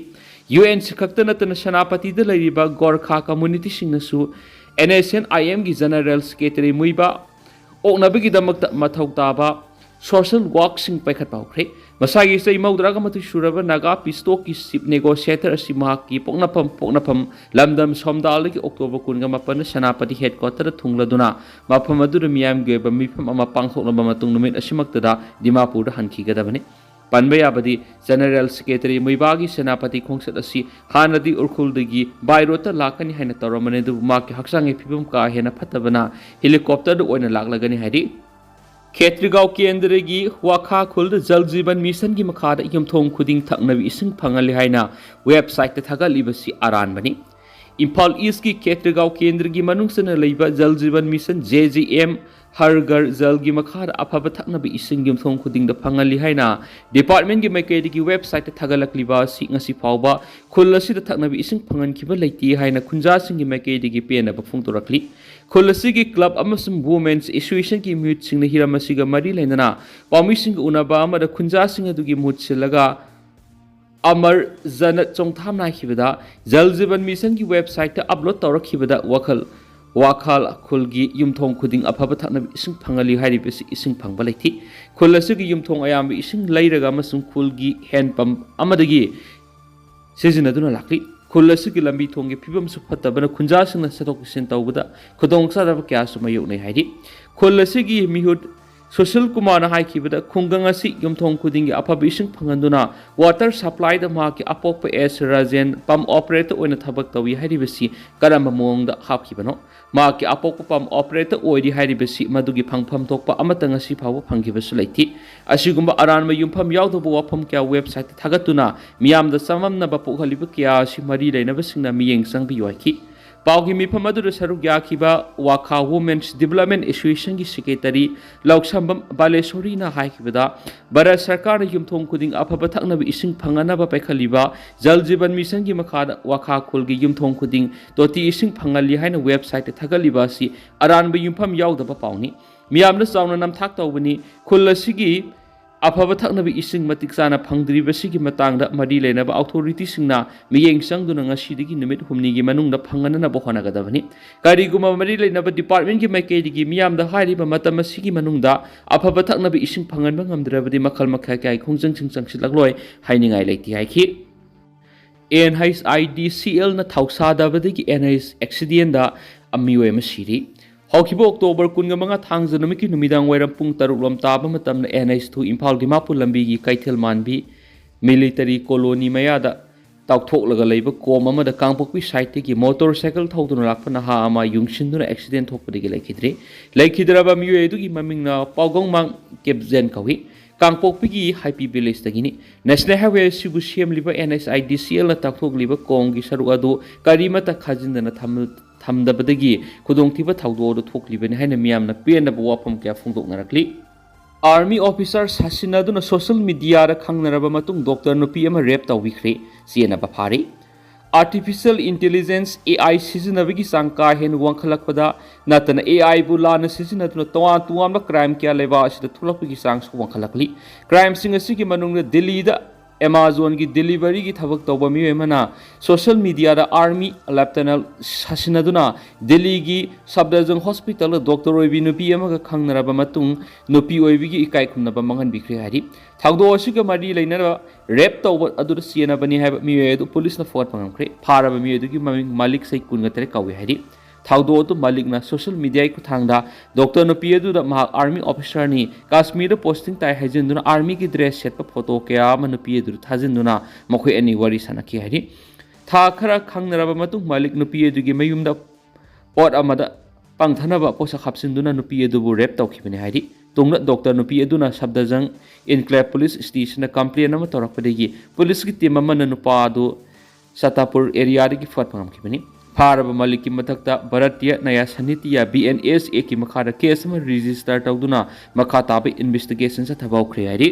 UNC ꯈꯛꯇ ꯅꯠꯇꯅ ꯁꯦꯅꯥꯄꯇꯤꯗ ꯂꯩꯔꯤꯕ ꯒꯣꯔꯈꯥ communityꯁꯤꯡꯅꯁꯨ NSCN-IMꯒꯤ General Secretary ꯃꯨꯏꯕꯥ ꯑꯣꯛꯅꯕꯒꯤꯗꯃꯛꯇ ꯃꯊꯧ ꯇꯥꯕ social workꯁꯤꯡ ꯄꯥꯏꯈꯠꯄ ꯍꯧꯈ꯭ꯔꯦ꯫ ꯃꯁꯥꯒꯤ ꯆꯍꯤ ꯃꯧꯗ꯭ꯔꯥꯒ ꯃꯥꯊꯣꯏ ꯁꯨꯔꯕ ꯅꯥꯒꯥ peace talkꯀꯤ chief negotiator ꯑꯁꯤ ꯃꯍꯥꯛꯀꯤ ꯄꯣꯛꯅꯐꯝ ꯄꯣꯛꯅꯐꯝ ꯂꯝꯗꯝ ꯁꯣꯝꯗꯥꯜꯗꯒꯤ October ꯀꯨꯟꯒ ꯃꯥꯄꯟꯗ ꯁꯦꯅꯥꯄꯇꯤ headquarterꯗ ꯊꯨꯡꯂꯗꯨꯅ ꯃꯐꯝ ꯑꯗꯨꯗ ꯃꯤꯌꯥꯝꯒꯤ ꯑꯣꯏꯕ ꯃꯤꯐꯝ ꯑꯃ ꯄꯥꯡꯊꯣꯛꯂꯕ ꯃꯇꯨꯡ ꯅꯨꯃꯤꯠ ꯑꯁꯤꯃꯛꯇꯗ ꯗꯤꯃꯥꯄꯨꯔꯗ ꯍꯟꯈꯤꯒꯗꯕꯅꯤ꯫ ꯄꯟꯕ ꯌꯥꯕꯗꯤ General Secretary ꯃꯨꯏꯕꯥꯒꯤ ꯁꯦꯅꯥꯄꯇꯤ ꯈꯣꯡꯆꯠ ꯑꯁꯤ ꯍꯥꯟꯅꯗꯤ ꯎꯈ꯭ꯔꯨꯜꯗꯒꯤ by roadꯇ ꯂꯥꯛꯀꯅꯤ ꯍꯥꯏꯅ ꯇꯧꯔꯝꯕꯅꯤ, ꯑꯗꯨꯕꯨ ꯃꯍꯥꯛꯀꯤ ꯍꯛꯆꯥꯡꯒꯤ ꯐꯤꯕꯝ ꯀꯥ ꯍꯦꯟꯅ ꯐꯠꯇꯕꯅ helicopterꯗ ꯑꯣꯏꯅ ꯂꯥꯛꯂꯒꯅꯤ ꯍꯥꯏꯔꯤ꯫ ꯈꯦꯇ꯭ꯔꯤꯒꯥꯎ ꯀꯦꯟꯗ꯭ꯔꯒꯤ ꯋꯥꯈꯥ ꯈꯨꯜꯗ ꯖꯜ ꯖꯤꯕꯟ ꯃꯤꯁꯟꯒꯤ ꯃꯈꯥꯗ ꯌꯨꯝꯊꯣꯡ ꯈꯨꯗꯤꯡ ꯊꯛꯅꯕ ꯏꯁꯤꯡ ꯐꯪꯍꯜꯂꯤ ꯍꯥꯏꯅ websiteꯇ ꯊꯥꯒꯠꯂꯤꯕꯁꯤ ꯑꯔꯥꯟꯕꯅꯤ꯫ ꯏꯝꯐꯥꯜ ꯏꯁꯀꯤ ꯈꯦꯇ꯭ꯔꯤꯒꯥꯎ ꯀꯦꯟꯗ꯭ꯔꯒꯤ ꯃꯅꯨꯡ ꯆꯟꯅ ꯂꯩꯕ ꯖꯜ ꯖꯤꯕꯟ ꯃꯤꯁꯟ, ꯖꯦ ꯖꯤ ꯑꯦꯝ, ꯍꯔ ꯘꯔ ꯖꯜꯒꯤ ꯃꯈꯥꯗ ꯑꯐꯕ ꯊꯛꯅꯕ ꯏꯁꯤꯡ ꯌꯨꯝꯊꯣꯡ ꯈꯨꯗꯤꯡꯗ ꯐꯪꯍꯜꯂꯤ ꯍꯥꯏꯅ ꯗꯤꯄꯥꯔꯠꯃꯦꯟꯒꯤ ꯃꯥꯏꯀꯩꯗꯒꯤ ꯋꯦꯕꯁꯥꯏꯠꯇ ꯊꯥꯒꯠꯂꯛꯂꯤꯕ ꯑꯁꯤ ꯉꯁꯤ ꯐꯥꯎꯕ ꯈꯨꯜ ꯑꯁꯤꯗ ꯊꯛꯅꯕ ꯏꯁꯤꯡ ꯐꯪꯍꯟꯈꯤꯕ ꯂꯩꯇꯦ ꯍꯥꯏꯅ ꯈꯨꯟꯖꯥꯁꯤꯡꯒꯤ ꯃꯥꯏꯀꯩꯗꯒꯤ ꯄꯦꯟꯅꯕ ꯐꯣꯡꯗꯣꯔꯛꯂꯤ꯫ ꯈꯨꯜ ꯑꯁꯤꯒꯤ ꯀ꯭ꯂꯕ ꯑꯃꯁꯨꯡ ꯋꯨꯃꯦꯟꯁ ꯑꯦꯁꯣꯁꯤꯌꯦꯁꯟꯒꯤ ꯃꯤꯍꯨꯠꯁꯤꯡꯅ ꯍꯤꯔꯝ ꯑꯁꯤꯒ ꯃꯔꯤ ꯂꯩꯅꯅ ꯄꯥꯎꯃꯤꯁꯤꯡꯒ ꯎꯅꯕ ꯑꯃꯗ ꯈꯨꯟꯖꯥꯁꯤꯡ ꯑꯗꯨꯒꯤ ꯃꯍꯨꯠ ꯁꯤꯜꯂꯒ ꯑꯃꯔ ꯖꯅꯠ ꯆꯣꯡꯊꯥꯝꯅ ꯍꯥꯏꯈꯤꯕꯗ, ꯖꯜ ꯖꯤꯕꯟ ꯃꯤꯁꯟꯒꯤ ꯋꯦꯕꯁꯥꯏꯠꯇ ꯑꯞꯂꯣꯗ ꯇꯧꯔꯛꯈꯤꯕꯗ ꯋꯥꯈꯜ ꯋꯥꯈꯜ ꯈꯨꯜꯒꯤ ꯌꯨꯝꯊꯣꯡ ꯈꯨꯗꯤꯡ ꯑꯐꯕ ꯊꯛꯅꯕ ꯏꯁꯤꯡ ꯐꯪꯍꯜꯂꯤ ꯍꯥꯏꯔꯤꯕꯁꯤ ꯏꯁꯤꯡ ꯐꯪꯕ ꯂꯩꯇꯦ꯫ ꯈꯨꯜ ꯑꯁꯤꯒꯤ ꯌꯨꯝꯊꯣꯡ ꯑꯌꯥꯝꯕ ꯏꯁꯤꯡ ꯂꯩꯔꯒ ꯑꯃꯁꯨꯡ ꯈꯨꯜꯒꯤ ꯍꯦꯟ ꯄꯝ ꯑꯃꯗꯒꯤ ꯁꯤꯖꯤꯟꯅꯗꯨꯅ ꯂꯥꯛꯂꯤ꯫ ꯈꯨꯜ ꯑꯁꯤꯒꯤ ꯂꯝꯕꯤ ꯊꯣꯡꯒꯤ ꯐꯤꯕꯝꯁꯨ ꯐꯠꯇꯕꯅ ꯈꯨꯟꯖꯥꯁꯤꯡꯅ ꯆꯠꯊꯣꯛ ꯆꯠꯁꯤꯟ ꯇꯧꯕꯗ ꯈꯨꯗꯣꯡꯆꯥꯗꯕ ꯀꯌꯥꯁꯨ ꯃꯥꯌꯣꯛꯅꯩ ꯍꯥꯏꯔꯤ꯫ ꯈꯨꯜ ꯑꯁꯤꯒꯤ ꯃꯤꯍꯨꯠ ꯁꯨꯁꯤꯜ ꯀꯨꯃꯥꯔꯅ ꯍꯥꯏꯈꯤꯕꯗ, ꯈꯨꯡꯒꯪ ꯑꯁꯤ ꯌꯨꯝꯊꯣꯡ ꯈꯨꯗꯤꯡꯒꯤ ꯑꯐꯕ ꯏꯁꯤꯡ ꯐꯪꯍꯟꯗꯨꯅ ꯋꯥꯇꯔ ꯁꯄ꯭ꯂꯥꯏꯗ ꯃꯍꯥꯛꯀꯤ ꯑꯄꯣꯛꯄ ꯑꯦꯁ ꯔꯥꯖꯦꯟ ꯄꯝ ꯑꯣꯄꯔꯦꯇꯔ ꯑꯣꯏꯅ ꯊꯕꯛ ꯇꯧꯏ ꯍꯥꯏꯔꯤꯕꯁꯤ ꯀꯔꯝꯕ ꯃꯑꯣꯡꯗ ꯍꯥꯞꯈꯤꯕꯅꯣ? ꯃꯍꯥꯛꯀꯤ ꯑꯄꯣꯛꯄ ꯄꯝ ꯑꯣꯄꯔꯦꯇꯔ ꯑꯣꯏꯔꯤ ꯍꯥꯏꯔꯤꯕꯁꯤ ꯃꯗꯨꯒꯤ ꯐꯪꯐꯝ ꯊꯣꯛꯄ ꯑꯃꯠꯇ ꯉꯁꯤ ꯐꯥꯎꯕ ꯐꯪꯈꯤꯕꯁꯨ ꯂꯩꯇꯦ꯫ ꯑꯁꯤꯒꯨꯝꯕ ꯑꯔꯥꯟꯕ ꯌꯨꯝꯐꯝ ꯌꯥꯎꯗꯕ ꯋꯥꯐꯝ ꯀꯌꯥ ꯋꯦꯕꯁꯥꯏꯠꯇ ꯊꯥꯒꯠꯇꯨꯅ ꯃꯤꯌꯥꯝꯗ ꯆꯃꯝꯅꯕ ꯄꯣꯛꯍꯜꯂꯤꯕ ꯀꯌꯥ ꯑꯁꯤ ꯃꯔꯤ ꯂꯩꯅꯕꯁꯤꯡꯅ ꯃꯤꯠꯌꯦꯡ ꯆꯪꯕꯤꯌꯨ ꯍꯥꯏꯈꯤ꯫ ꯄꯥꯎꯒꯤ ꯃꯤꯐꯝ ꯑꯗꯨꯗ ꯁꯔꯨꯛ ꯌꯥꯈꯤꯕ ꯋꯥꯈꯥ ꯋꯨꯃꯦꯟꯁ ꯗꯤꯕꯂꯞꯃꯦꯟ ꯑꯦꯁꯣꯁꯤꯌꯦꯁꯟꯒꯤ ꯁꯦꯀ꯭ꯔꯦꯇꯔꯤ ꯂꯧꯁꯝꯕꯝ ꯕꯥꯂꯦꯁꯣꯔꯤꯅ ꯍꯥꯏꯈꯤꯕꯗ, ꯚꯥꯔꯠ ꯁꯔꯀꯥꯔꯅ ꯌꯨꯝꯊꯣꯡ ꯈꯨꯗꯤꯡ ꯑꯐꯕ ꯊꯛꯅꯕ ꯏꯁꯤꯡ ꯐꯪꯍꯟꯅꯕ ꯄꯥꯏꯈꯠꯂꯤꯕ ꯖꯜ ꯖꯤꯕꯟ ꯃꯤꯁꯟꯒꯤ ꯃꯈꯥꯗ ꯋꯥꯈꯥ ꯈꯨꯜꯒꯤ ꯌꯨꯝꯊꯣꯡ ꯈꯨꯗꯤꯡ ꯇꯣꯇꯤ ꯏꯁꯤꯡ ꯐꯪꯍꯜꯂꯤ ꯍꯥꯏꯅ ꯋꯦꯕꯁꯥꯏꯠꯇ ꯊꯥꯒꯠꯂꯤꯕ ꯑꯁꯤ ꯑꯔꯥꯟꯕ ꯌꯨꯝꯐꯝ ꯌꯥꯎꯗꯕ ꯄꯥꯎꯅꯤ꯫ ꯃꯤꯌꯥꯝꯅ ꯆꯥꯎꯅ ꯅꯝꯊꯥꯛ ꯇꯧꯕꯅꯤ꯫ ꯈꯨꯜ ꯑꯁꯤꯒꯤ ꯑꯐꯕ ꯊꯛꯅꯕ ꯏꯁꯤꯡ ꯃꯇꯤꯛ ꯆꯥꯅ ꯐꯪꯗ꯭ꯔꯤꯕꯁꯤꯒꯤ ꯃꯇꯥꯡꯗ ꯃꯔꯤ ꯂꯩꯅꯕ ꯑꯣꯊꯣꯔꯤꯇꯤꯁꯤꯡꯅ ꯃꯤꯠꯌꯦꯡ ꯆꯪꯗꯨꯅ ꯉꯁꯤꯗꯒꯤ ꯅꯨꯃꯤꯠ ꯍꯨꯝꯅꯤꯒꯤ ꯃꯅꯨꯡꯗ ꯐꯪꯍꯟꯅꯕ ꯍꯣꯠꯅꯒꯗꯕꯅꯤ꯫ ꯀꯔꯤꯒꯨꯝꯕ ꯃꯔꯤ ꯂꯩꯅꯕ ꯗꯤꯄꯥꯔꯠꯃꯦꯟꯒꯤ ꯃꯥꯏꯀꯩꯗꯒꯤ ꯃꯤꯌꯥꯝꯗ ꯍꯥꯏꯔꯤꯕ ꯃꯇꯝ ꯑꯁꯤꯒꯤ ꯃꯅꯨꯡꯗ ꯑꯐꯕ ꯊꯛꯅꯕ ꯏꯁꯤꯡ ꯐꯪꯍꯟꯕ ꯉꯝꯗ꯭ꯔꯕꯗꯤ ꯃꯈꯜ ꯃꯈꯥ ꯀꯌꯥꯒꯤ ꯈꯣꯡꯖꯪꯁꯤꯡ ꯆꯪꯁꯤꯜꯂꯛꯂꯣꯏ ꯍꯥꯏꯅꯤꯡꯉꯥꯏ ꯂꯩꯇꯦ ꯍꯥꯏꯈꯤ꯫ ꯑꯦꯟ ꯑꯩꯆ ꯑꯥꯏ ꯗꯤ ꯁꯤ ꯑꯦꯜꯅ ꯊꯧꯁꯥꯗꯕꯗꯒꯤ ꯑꯦꯟ ꯑꯩꯆ ꯑꯦꯛꯁꯤꯗꯦꯟꯗ ꯃꯤꯑꯣꯏ ꯑꯃ ꯁꯤꯔꯤ꯫ ꯍꯧꯈꯤꯕ ꯑꯣꯛꯇꯣꯕꯔ ꯀꯨꯟꯃꯉꯥ ꯊꯥꯡꯖ ꯅꯨꯃꯤꯠꯀꯤ ꯅꯨꯃꯤꯗꯥꯡ ꯋꯥꯏꯔꯝ ꯄꯨꯡ ꯇꯔꯨꯛ ꯂꯣꯝ ꯇꯥꯕ ꯃꯇꯝꯗ N H two Imphal Dimapur ꯂꯝꯕꯤꯒꯤ ꯀꯩꯊꯦꯜ ꯃꯥꯟꯕꯤ ꯃꯤꯂꯤꯇꯔꯤ ꯀꯣꯂꯣꯅꯤ ꯃꯌꯥꯗ ꯇꯥꯎꯊꯣꯛꯂꯒ ꯂꯩꯕ ꯀꯣꯝ ꯑꯃꯗ ꯀꯥꯡꯄꯣꯛꯄꯤ ꯁꯥꯏꯠꯇꯒꯤ ꯃꯣꯇꯣꯔ ꯁꯥꯏꯀꯜ ꯊꯧꯗꯨꯅ ꯂꯥꯛꯄ ꯅꯍꯥ ꯑꯃ ꯌꯨꯡꯁꯤꯟꯗꯨꯅ ꯑꯦꯛꯁꯤꯗꯦꯟ ꯊꯣꯛꯄꯗꯒꯤ ꯂꯩꯈꯤꯗ꯭ꯔꯤ꯫ ꯂꯩꯈꯤꯗ꯭ꯔꯕ ꯃꯤꯑꯣꯏ ꯑꯗꯨꯒꯤ ꯃꯃꯤꯡꯅ ꯄꯥꯎꯒꯧꯃꯥꯡ ꯀꯦꯞꯖꯦꯟ ꯀꯧꯏ꯫ ꯀꯥꯡꯄꯣꯛꯄꯤꯒꯤ ꯍꯥꯏꯄꯤ ꯚꯤꯂꯦꯖꯇꯒꯤꯅꯤ꯫ ꯅꯦꯁꯅꯦꯜ ꯍꯥꯏꯋꯦ ꯑꯁꯤꯕꯨ ꯁꯦꯝꯂꯤꯕ NHIDCLꯅ ꯇꯥꯛꯊꯣꯛꯂꯤꯕ ꯀꯣꯝꯒꯤ ꯁꯔꯨꯛ ꯑꯗꯨ ꯀꯔꯤꯃꯠꯇ ꯈꯥꯖꯤꯟꯗꯅ ꯊꯝ-, ꯊꯝꯗꯕꯗꯒꯤ ꯈꯨꯗꯣꯡꯊꯤꯕ ꯊꯧꯗꯣꯛ ꯑꯗꯨ ꯊꯣꯛꯂꯤꯕꯅꯤ ꯍꯥꯏꯅ ꯃꯤꯌꯥꯝꯅ ꯄꯦꯟꯗꯕ ꯋꯥꯐꯝ ꯀꯌꯥ ꯐꯣꯡꯗꯣꯛꯅꯔꯛꯂꯤ꯫ Army officer ꯁꯥꯁꯤꯟꯅꯗꯨꯅ social mediaꯗ ꯈꯪꯅꯔꯕ ꯃꯇꯨꯡ Doctor ꯅꯨꯄꯤ ꯑꯃ rape ꯇꯧꯕꯤꯈ꯭ꯔꯦ꯫ ꯆꯦꯟꯅꯕ ꯐꯥꯔꯤ꯫ Artificial intelligence, AI ꯁꯤꯖꯤꯟꯅꯕꯒꯤ ꯆꯥꯡ ꯀꯥ ꯍꯦꯟꯅ ꯋꯥꯡꯈꯠꯂꯛꯄꯗ ꯅꯠꯇꯅ AIꯕꯨ ꯂꯥꯟꯅ ꯁꯤꯖꯤꯟꯅꯗꯨꯅ ꯇꯣꯉꯥꯟ ꯇꯣꯉꯥꯟꯕ crime ꯀꯌꯥ ꯂꯩꯕꯥꯛ ꯑꯁꯤꯗ ꯊꯣꯛꯂꯛꯄꯒꯤ ꯆꯥꯡꯁꯨ ꯋꯥꯡꯈꯠꯂꯛꯂꯤ꯫ Crimeꯁꯤꯡ ꯑꯁꯤꯒꯤ ꯃꯅꯨꯡꯗ ꯗꯤꯜꯂꯤꯗ Amazonꯒꯤ deliveryꯒꯤ ꯊꯕꯛ ꯇꯧꯕ ꯃꯤꯑꯣꯏ ꯑꯃꯅ social mediaꯗ Army Lieutenant ꯁꯥꯁꯤꯟꯅꯗꯨꯅ ꯗꯤꯜꯂꯤꯒꯤ ꯁꯐꯗꯔꯖꯪ hospitalꯗ doctor ꯑꯣꯏꯕꯤ ꯅꯨꯄꯤ ꯑꯃꯒ ꯈꯪꯅꯔꯕ ꯃꯇꯨꯡ ꯅꯨꯄꯤ ꯑꯣꯏꯕꯤꯒꯤ ꯏꯀꯥꯏ ꯈꯨꯝꯅꯕ ꯃꯥꯡꯍꯟꯕꯤꯈ꯭ꯔꯦ ꯍꯥꯏꯔꯤ꯫ ꯊꯧꯗꯣꯛ ꯑꯁꯤꯒ ꯃꯔꯤ ꯂꯩꯅꯕ rape ꯇꯧꯕ ꯑꯗꯨꯗ ꯆꯦꯟꯅꯕꯅꯤ ꯍꯥꯏꯕ ꯃꯤꯑꯣꯏ ꯑꯗꯨ ꯄꯨꯂꯤꯁꯅ ꯐꯥꯒꯠꯄ ꯉꯝꯈ꯭ꯔꯦ꯫ ꯐꯥꯔꯕ ꯃꯤꯑꯣꯏ ꯑꯗꯨꯒꯤ ꯃꯃꯤꯡ ꯃꯥꯂꯤꯛ, ꯆꯍꯤ ꯀꯨꯟꯒ ꯇꯔꯦꯠ ꯀꯧꯏ ꯍꯥꯏꯔꯤ꯫ ꯊꯧꯗꯣꯛ ꯑꯗꯨ ꯃꯥꯂꯤꯛꯅ social mediaꯒꯤ ꯈꯨꯠꯊꯥꯡꯗ doctor ꯅꯨꯄꯤ ꯑꯗꯨꯗ ꯃꯍꯥꯛ army officerꯅꯤ, ꯀꯥꯁꯃꯤꯔꯗ posting ꯇꯥꯏ ꯍꯥꯏꯖꯤꯟꯗꯨꯅ armyꯒꯤ dress ꯁꯦꯠꯄ photo ꯀꯌꯥ ꯑꯃ ꯅꯨꯄꯤ ꯑꯗꯨꯗ ꯊꯥꯖꯤꯟꯗꯨꯅ ꯃꯈꯣꯏ ꯑꯅꯤ ꯋꯥꯔꯤ ꯁꯥꯟꯅꯈꯤ ꯍꯥꯏꯔꯤ꯫ ꯊꯥ ꯈꯔ ꯈꯪꯅꯔꯕ ꯃꯇꯨꯡ ꯃꯥꯂꯤꯛ ꯅꯨꯄꯤ ꯑꯗꯨꯒꯤ ꯃꯌꯨꯝꯗ ꯄꯣꯠ ꯑꯃꯗ ꯄꯪꯊꯅꯕ ꯄꯣꯠꯁꯛ ꯍꯥꯞꯆꯤꯟꯗꯨꯅ ꯅꯨꯄꯤ ꯑꯗꯨꯕꯨ rape ꯇꯧꯈꯤꯕꯅꯤ ꯍꯥꯏꯔꯤ꯫ ꯇꯨꯡꯗ doctor ꯅꯨꯄꯤ ꯑꯗꯨꯅ ꯁꯐꯗꯔꯖꯪ Enclave police stationꯗ complain ꯑꯃ ꯇꯧꯔꯛꯄꯗꯒꯤ ꯄꯨꯂꯤꯁꯀꯤ team ꯑꯃꯅ ꯅꯨꯄꯥ ꯑꯗꯨ ꯆꯥꯇꯥꯄꯨꯔ areaꯗꯒꯤ ꯐꯥꯒꯠꯄ ꯉꯝꯈꯤꯕꯅꯤ꯫ ꯐꯥꯔꯕ ꯃꯥꯂꯤꯛꯀꯤ ꯃꯊꯛꯇ ꯚꯥꯔꯇꯤꯌ ꯅ꯭ꯌꯥꯌ ꯁꯥꯅꯤꯇꯤꯌ, BNSAꯒꯤ ꯃꯈꯥꯗ case ꯑꯃ register ꯇꯧꯗꯨꯅ ꯃꯈꯥ ꯇꯥꯕ investigation ꯆꯠꯊꯕ ꯍꯧꯈ꯭ꯔꯦ ꯍꯥꯏꯔꯤ꯫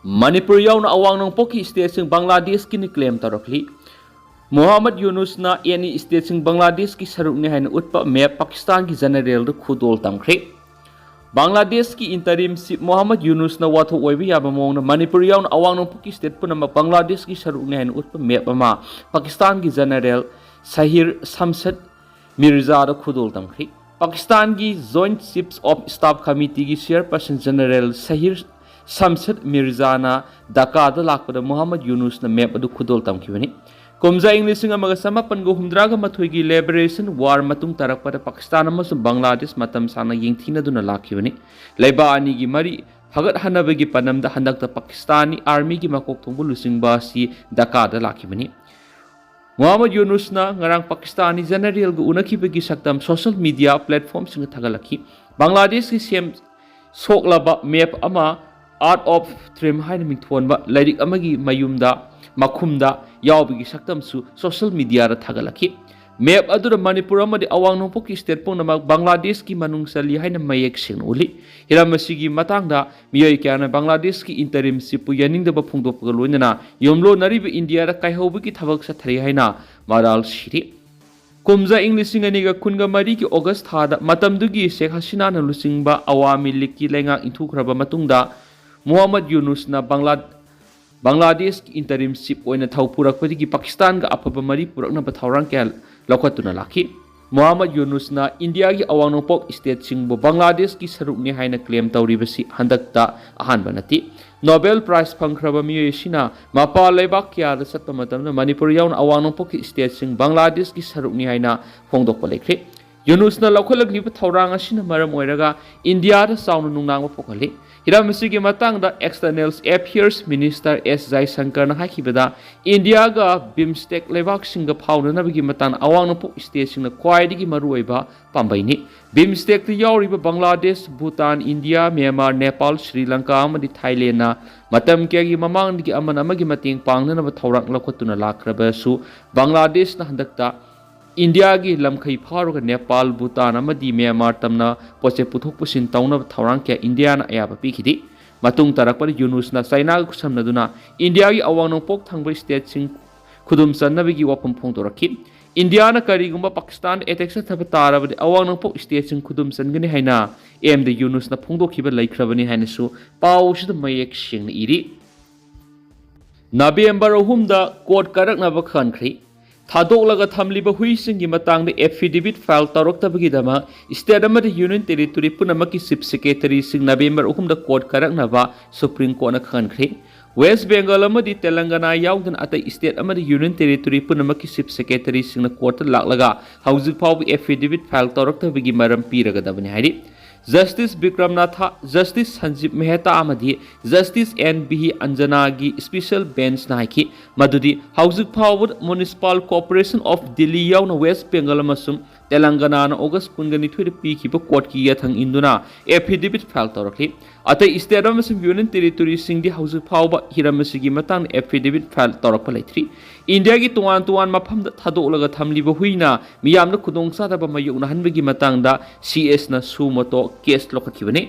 ꯃꯅꯤꯄꯨꯔ ꯌꯥꯎꯅ ꯑꯋꯥꯡ ꯅꯣꯡꯄꯣꯛꯀꯤ stateꯁꯤꯡ ꯕꯪꯒ꯭ꯂꯥꯗꯦꯁꯀꯤꯅꯤ claim ꯇꯧꯔꯛꯂꯤ꯫ ꯃꯣꯍꯥꯃꯗ ꯌꯨꯅꯨꯁꯅ ꯑꯦꯅꯤ stateꯁꯤꯡ ꯕꯪꯒ꯭ꯂꯥꯗꯦꯁꯀꯤ ꯁꯔꯨꯛꯅꯤ ꯍꯥꯏꯅ ꯎꯠꯄ map ꯄꯥꯀꯤꯁꯇꯥꯟꯒꯤ generalꯗ ꯈꯨꯗꯣꯜ ꯇꯝꯈ꯭ꯔꯦ꯫ ꯕꯪꯒ꯭ꯂꯥꯗꯦꯁꯀꯤ interim chief ꯃꯣꯍꯥꯃꯗ ꯌꯨꯅꯨꯁꯅ ꯋꯥꯊꯣꯛ ꯑꯣꯏꯕ ꯌꯥꯕ ꯃꯑꯣꯡꯗ ꯃꯅꯤꯄꯨꯔ ꯌꯥꯎꯅ ꯑꯋꯥꯡ ꯅꯣꯡꯄꯣꯛꯀꯤ state ꯄꯨꯝꯅꯃꯛ ꯕꯪꯒ꯭ꯂꯥꯗꯦꯁꯀꯤ ꯁꯔꯨꯛꯅꯤ ꯍꯥꯏꯅ ꯎꯠꯄ map ꯑꯃ ꯄꯥꯀꯤꯁꯇꯥꯟꯒꯤ general ꯁꯍꯤꯔ ꯁꯝꯁꯗ ꯃꯤꯔꯖꯥꯗ ꯈꯨꯗꯣꯜ ꯇꯝꯈ꯭ꯔꯤ꯫ ꯄꯥꯀꯤꯁꯇꯥꯟꯒꯤ Joint Chiefs of Staff Committeeꯒꯤ chairperson general ꯁꯍꯤꯔ ꯁꯝꯁꯗ ꯃꯤꯔꯖꯥꯅ ꯙꯥꯀꯥꯗ ꯂꯥꯛꯄꯗ ꯃꯣꯍꯥꯃꯗ ꯌꯨꯅꯨꯁꯅ map ꯑꯗꯨ ꯈꯨꯗꯣꯜ ꯇꯝꯈꯤꯕꯅꯤ꯫ ꯀꯨꯝꯖꯥ ꯏꯪ ꯂꯤꯁꯤꯡ ꯑꯃꯒ ꯆꯃꯥꯄꯟꯒ ꯍꯨꯝꯗ꯭ꯔꯥꯒ ꯃꯥꯊꯣꯏꯒꯤ liberation war ꯃꯇꯨꯡ ꯇꯥꯔꯛꯄꯗ ꯄꯥꯀꯤꯁꯇꯥꯟ ꯑꯃꯁꯨꯡ ꯕꯪꯒ꯭ꯂꯥꯗꯦꯁ ꯃꯇꯝ ꯁꯥꯡꯅ ꯌꯦꯡꯊꯤꯅꯗꯨꯅ ꯂꯥꯛꯈꯤꯕꯅꯤ꯫ ꯂꯩꯕꯥꯛ ꯑꯅꯤꯒꯤ ꯃꯔꯤ ꯐꯒꯠꯍꯟꯅꯕꯒꯤ ꯄꯥꯟꯗꯝꯗ ꯍꯟꯗꯛꯇ ꯄꯥꯀꯤꯁꯇꯥꯅꯤ armyꯒꯤ ꯃꯀꯣꯛ ꯊꯣꯡꯕ ꯂꯨꯆꯤꯡꯕ ꯑꯁꯤ ꯙꯥꯀꯥꯗ ꯂꯥꯛꯈꯤꯕꯅꯤ꯫ ꯃꯣꯍꯥꯃꯗ ꯌꯨꯅꯨꯁꯅ ꯉꯔꯥꯡ ꯄꯥꯀꯤꯁꯇꯥꯅꯤ generalꯒ ꯎꯅꯈꯤꯕꯒꯤ ꯁꯛꯇꯝ social media platformꯁꯤꯡꯗ ꯊꯥꯒꯠꯂꯛꯈꯤ꯫ ꯕꯪꯒ꯭ꯂꯥꯗꯦꯁꯀꯤ ꯁꯦꯝ ꯁꯣꯛꯂꯕ map ꯑꯃ Art of Triumph ꯍꯥꯏꯅ ꯃꯤꯡꯊꯣꯟꯕ ꯂꯥꯏꯔꯤꯛ ꯑꯃꯒꯤ ꯃꯌꯨꯝꯗ, ꯃꯈꯨꯝꯗ ꯌꯥꯎꯕꯒꯤ ꯁꯛꯇꯝꯁꯨ social mediaꯗ ꯊꯥꯒꯠꯂꯛꯈꯤ꯫ Map ꯑꯗꯨꯗ ꯃꯅꯤꯄꯨꯔ ꯑꯃꯗꯤ ꯑꯋꯥꯡ ꯅꯣꯡꯄꯣꯛꯀꯤ state ꯄꯨꯝꯅꯃꯛ ꯕꯪꯒ꯭ꯂꯥꯗꯦꯁꯀꯤ ꯃꯅꯨꯡ ꯆꯜꯂꯤ ꯍꯥꯏꯅ ꯃꯌꯦꯛ ꯁꯦꯡꯅ ꯎꯠꯂꯤ꯫ ꯍꯤꯔꯝ ꯑꯁꯤꯒꯤ ꯃꯇꯥꯡꯗ ꯃꯤꯑꯣꯏ ꯀꯌꯥꯅ ꯕꯪꯒ꯭ꯂꯥꯗꯦꯁꯀꯤ interim chiefꯄꯨ ꯌꯥꯅꯤꯡꯗꯕ ꯐꯣꯡꯗꯣꯛꯄꯒ ꯂꯣꯏꯅꯅ ꯌꯨꯝꯂꯣꯟꯅꯔꯤꯕ ꯏꯟꯗꯤꯌꯥꯗ ꯀꯥꯏꯍꯧꯕꯒꯤ ꯊꯕꯛ ꯆꯠꯊꯔꯤ ꯍꯥꯏꯅ ꯃꯔꯥꯜ ꯁꯤꯔꯤ꯫ ꯀꯨꯝꯖꯥ ꯏꯪ ꯂꯤꯁꯤꯡ ꯑꯅꯤꯒ ꯀꯨꯟꯒ ꯃꯔꯤꯒꯤ August ꯊꯥꯗ ꯃꯇꯝꯗꯨꯒꯤ ꯁꯦꯈ ꯍꯁꯤꯅꯥꯅ ꯂꯨꯆꯤꯡꯕ ꯑꯋꯥꯃꯤ ꯂꯤꯒꯀꯤ ꯂꯩꯉꯥꯛ ꯏꯟꯊꯨꯈ꯭ꯔꯕ ꯃꯇꯨꯡꯗ ꯃꯨꯍꯝꯃꯗ ꯌꯨꯅꯨꯁꯅ ꯕꯪꯒ꯭ꯂꯥ-, ꯕꯪꯒ꯭ꯂꯥꯗꯦꯁꯀꯤ interim chief ꯑꯣꯏꯅ ꯊꯧ ꯄꯨꯔꯛꯄꯗꯒꯤ ꯄꯥꯀꯤꯁꯇꯥꯟꯒ ꯑꯐꯕ ꯃꯔꯤ ꯄꯨꯔꯛꯅꯕ ꯊꯧꯔꯥꯡ ꯀꯌꯥ ꯂꯧꯈꯠꯇꯨꯅ ꯂꯥꯛꯈꯤ꯫ ꯃꯨꯍꯝꯃꯗ ꯌꯨꯅꯨꯁꯅ ꯏꯟꯗꯤꯌꯥꯒꯤ ꯑꯋꯥꯡ ꯅꯣꯡꯄꯣꯛ stateꯁꯤꯡꯕꯨ ꯕꯪꯒ꯭ꯂꯥꯗꯦꯁꯀꯤ ꯁꯔꯨꯛꯅꯤ ꯍꯥꯏꯅ claim ꯇꯧꯔꯤꯕꯁꯤ ꯍꯟꯗꯛꯇ ꯑꯍꯥꯟꯕ ꯅꯠꯇꯦ꯫ Nobel Prize ꯐꯪꯈ꯭ꯔꯕ ꯃꯤꯑꯣꯏ ꯑꯁꯤꯅ ꯃꯄꯥꯟ ꯂꯩꯕꯥꯛ ꯀꯌꯥꯗ ꯆꯠꯄ ꯃꯇꯝꯗ ꯃꯅꯤꯄꯨꯔ ꯌꯥꯎꯅ ꯑꯋꯥꯡ ꯅꯣꯡꯄꯣꯛꯀꯤ stateꯁꯤꯡ ꯕꯪꯒ꯭ꯂꯥꯗꯦꯁꯀꯤ ꯁꯔꯨꯛꯅꯤ ꯍꯥꯏꯅ ꯐꯣꯡꯗꯣꯛꯄ ꯂꯩꯈ꯭ꯔꯦ꯫ ꯌꯨꯅꯨꯁꯅ ꯂꯧꯈꯠꯂꯛꯂꯤꯕ ꯊꯧꯔꯥꯡ ꯑꯁꯤꯅ ꯃꯔꯝ ꯑꯣꯏꯔꯒ ꯏꯟꯗꯤꯌꯥꯗ ꯆꯥꯎꯅ ꯅꯨꯡꯅꯥꯡꯕ ꯄꯣꯛꯍꯜꯂꯤ꯫ ꯍꯤꯔꯝ ꯑꯁꯤꯒꯤ ꯃꯇꯥꯡꯗ External Affairs Minister S ꯖꯥꯏꯁꯪꯀꯔꯅ ꯍꯥꯏꯈꯤꯕꯗ, ꯏꯟꯗꯤꯌꯥꯒ BIMSTEC ꯂꯩꯕꯥꯛꯁꯤꯡꯒ ꯐꯥꯎꯅꯅꯕꯒꯤ ꯃꯇꯥꯡꯗ ꯑꯋꯥꯡ ꯅꯣꯡꯄꯣꯛ stateꯁꯤꯡꯅ ꯈ꯭ꯋꯥꯏꯗꯒꯤ ꯃꯔꯨꯑꯣꯏꯕ ꯄꯥꯝꯕꯩꯅꯤ꯫ BIMSTECꯇ ꯌꯥꯎꯔꯤꯕ ꯕꯪꯒ꯭ꯂꯥꯗꯦꯁ, ꯚꯨꯇꯥꯟ, ꯏꯟꯗꯤꯌꯥ, ꯃ꯭ꯌꯥꯟꯃꯥꯔ, ꯅꯦꯄꯥꯜ, ꯁ꯭ꯔꯤ ꯂꯪꯀꯥ ꯑꯃꯗꯤ ꯊꯥꯏꯂꯦꯟꯅ ꯃꯇꯝ ꯀꯌꯥꯒꯤ ꯃꯃꯥꯡꯗꯒꯤ ꯑꯃꯅ ꯑꯃꯒꯤ ꯃꯇꯦꯡ ꯄꯥꯡꯅꯅꯕ ꯊꯧꯔꯥꯡ ꯂꯧꯈꯠꯇꯨꯅ ꯂꯥꯛꯈ꯭ꯔꯕꯁꯨ, ꯕꯪꯒ꯭ꯂꯥꯗꯦꯁꯅ ꯍꯟꯗꯛꯇ ꯏꯟꯗꯤꯌꯥꯒꯤ ꯂꯝꯈꯩ ꯐꯥꯎꯔꯒ ꯅꯦꯄꯥꯜ, ꯚꯨꯇꯥꯟ ꯑꯃꯗꯤ ꯃ꯭ꯌꯥꯟꯃꯥꯔ ꯇꯝꯅ ꯄꯣꯠ ꯆꯩ ꯄꯨꯊꯣꯛ ꯄꯨꯁꯤꯟ ꯇꯧꯅꯕ ꯊꯧꯔꯥꯡ ꯀꯌꯥ ꯏꯟꯗꯤꯌꯥꯅ ꯑꯌꯥꯕ ꯄꯤꯈꯤꯗꯦ꯫ ꯃꯇꯨꯡ ꯇꯥꯔꯛꯄꯗ ꯌꯨꯅꯨꯁꯅ ꯆꯥꯏꯅꯥꯒ ꯈꯨꯠꯁꯝꯅꯗꯨꯅ ꯏꯟꯗꯤꯌꯥꯒꯤ ꯑꯋꯥꯡ ꯅꯣꯡꯄꯣꯛ ꯊꯪꯕ stateꯁꯤꯡ ꯈꯨꯗꯨꯝ ꯆꯟꯅꯕꯒꯤ ꯋꯥꯐꯝ ꯐꯣꯡꯗꯣꯔꯛꯈꯤ꯫ ꯏꯟꯗꯤꯌꯥꯅ ꯀꯔꯤꯒꯨꯝꯕ ꯄꯥꯀꯤꯁꯇꯥꯟꯗ attack ꯆꯠꯊꯕ ꯇꯥꯔꯕꯗꯤ ꯑꯋꯥꯡ ꯅꯣꯡꯄꯣꯛ stateꯁꯤꯡ ꯈꯨꯗꯨꯝ ꯆꯟꯒꯅꯤ ꯍꯥꯏꯅ ꯑꯦꯝꯗ ꯌꯨꯅꯨꯁꯅ ꯐꯣꯡꯗꯣꯛꯈꯤꯕ ꯂꯩꯈ꯭ꯔꯕꯅꯤ ꯍꯥꯏꯅꯁꯨ ꯄꯥꯎ ꯑꯁꯤꯗ ꯃꯌꯦꯛ ꯁꯦꯡꯅ ꯏꯔꯤ꯫ ꯅꯕꯦꯝꯕꯔ ꯑꯍꯨꯝꯗ court ꯀꯥꯔꯛꯅꯕ ꯈꯟꯈ꯭ꯔꯤ꯫ ꯊꯥꯗꯣꯛꯂꯒ ꯊꯝꯂꯤꯕ ꯍꯨꯏꯁꯤꯡꯒꯤ ꯃꯇꯥꯡꯗ affidavit file ꯇꯧꯔꯛꯇꯕꯒꯤꯗꯃꯛ state ꯑꯃꯗꯤ union territory ꯄꯨꯝꯅꯃꯛꯀꯤ chief secretaryꯁꯤꯡ ꯅꯕꯦꯝꯕꯔ ꯑꯍꯨꯝꯗ court ꯀꯥꯔꯛꯅꯕ Supreme Courtꯅ ꯈꯟꯈ꯭ꯔꯦ꯫ West Bengal ꯑꯃꯗꯤ ꯇꯦꯂꯪꯒꯅꯥ ꯌꯥꯎꯗꯅ ꯑꯇꯩ state ꯑꯃꯗꯤ union territory ꯄꯨꯝꯅꯃꯛꯀꯤ chief secretaryꯁꯤꯡꯅ courtꯇ ꯂꯥꯛꯂꯒ ꯍꯧꯖꯤꯛ ꯐꯥꯎꯕ affidavit file ꯇꯧꯔꯛꯇꯕꯒꯤ ꯃꯔꯝ ꯄꯤꯔꯒꯗꯕꯅꯤ ꯍꯥꯏꯔꯤ꯫ Justice ꯕꯤꯀ꯭ꯔꯝꯅꯥꯊ, Justice ꯁꯟꯖꯤꯕ ꯃꯦꯍꯇꯥ ꯑꯃꯗꯤ Justice ꯑꯦꯟ ꯕꯤ ꯑꯟꯖꯅꯥꯒꯤ special benchꯅ ꯍꯥꯏꯈꯤ ꯃꯗꯨꯗꯤ ꯍꯧꯖꯤꯛ ꯐꯥꯎꯕꯗ Municipal Corporation of Delhi ꯌꯥꯎꯅ West Bengal ꯑꯃꯁꯨꯡ ꯇꯦꯂꯪꯒꯅꯥꯅ ꯑꯣꯒꯁ ꯀꯨꯟꯒ ꯅꯤꯊꯣꯏꯗ ꯄꯤꯈꯤꯕ ꯀꯣꯔꯠꯀꯤ ꯌꯥꯊꯪ ꯏꯟꯗꯨꯅ affidavit file ꯇꯧꯔꯛꯂꯤ꯫ ꯑꯇꯩ state ꯑꯃꯁꯨꯡ union territoryꯁꯤꯡꯗꯤ ꯍꯧꯖꯤꯛ ꯐꯥꯎꯕ ꯍꯤꯔꯝ ꯑꯁꯤꯒꯤ ꯃꯇꯥꯡꯗ affidavit file ꯇꯧꯔꯛꯄ ꯂꯩꯇ꯭ꯔꯤ꯫ ꯏꯟꯗꯤꯌꯥꯒꯤ ꯇꯣꯉꯥꯟ ꯇꯣꯉꯥꯟ ꯃꯐꯝꯗ ꯊꯥꯗꯣꯛꯂꯒ ꯊꯝꯂꯤꯕ ꯍꯨꯏꯅ ꯃꯤꯌꯥꯝꯗ ꯈꯨꯗꯣꯡꯆꯥꯗꯕ ꯃꯥꯌꯣꯛꯅꯍꯟꯕꯒꯤ ꯃꯇꯥꯡꯗ ꯁꯤ ꯑꯦꯁꯅ suo motu case ꯂꯧꯈꯠꯈꯤꯕꯅꯤ꯫